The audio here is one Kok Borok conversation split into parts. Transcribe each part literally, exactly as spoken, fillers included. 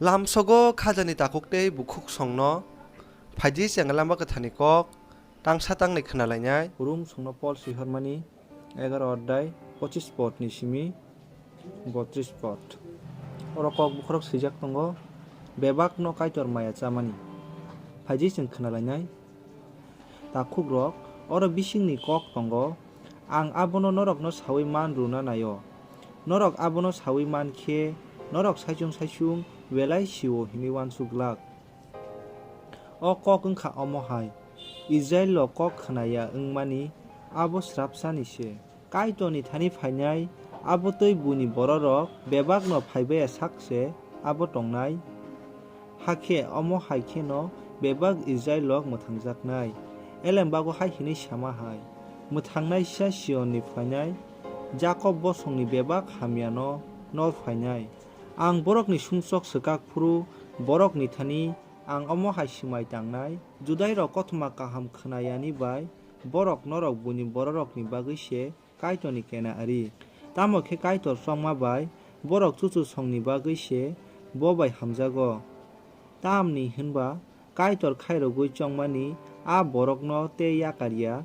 Lamsogo khajani takhuk tei bukhuk songno phaidi chengla lamba kwthani kok tangsa tangnwi khwnalainai. Rum songno Pol swihormani egaro adhyay pochis podni simi botris pod. Oro kok bokhorok swijak tongo, bebakno Kaitor maya chamani. Phaidi chwng khwnalainai. Takhukrok, oro bisingni kok tongo, ang abono norokno saui man rwna naio. Norok abono saui man khe, norok saichung saichung belai sio hinwi uansuk glak. O kok wng kha omo hai, Israilrok kok khna ya wngmani abo srapsani se. Kaitorni thani phainai abo twi buini bororok bebakno phaibai ya sak se abo tongnai. Hakhe omo hai kheno bebak Israilrok mwthangjaknai. Elembago hai hwnwi sama hai, mwthangnaisa Sionni phainai, Jakob bosongni bebak hamyano nor phainai. Ang borokni sumsok swkak phuru borokni thani ang omo hai swmai tangnai. Judairok kothoma kaham khna yani bai borok norok buini bororokni bagwi se Kaitorni kena ari. Tamo khe Kaitor chongma bai borok chuchusongni bagwi se bo bai hamjago. Tamni hwnba Kaitor khairogwi chongmani a borokno tei yakar ya.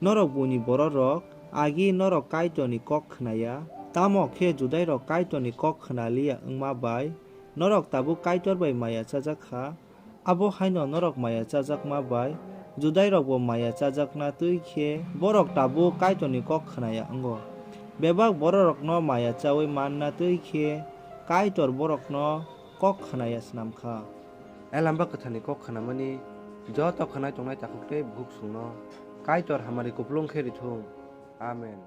Norok buini bororok agi norok Kaitorni kok khna ya, tamo khe Judairok Kaitorni kok khna li ya wngma bai norok tabuk Kaitor bai maya chajak kha. Abo haino norok maya chajakma bai Judairokbo maya chajakna twi khe borok tabuk Kaitorni kok khna ya wngo. Bebak bororokno maya chaui manna twi khe Kaitor borokno kok khna ya snam kha. Elamba kwtharni kok khnamani joto khwnai tongnai takhuk tei bukhuk songno Kaitor hamari kupulung khe rithung. Amen.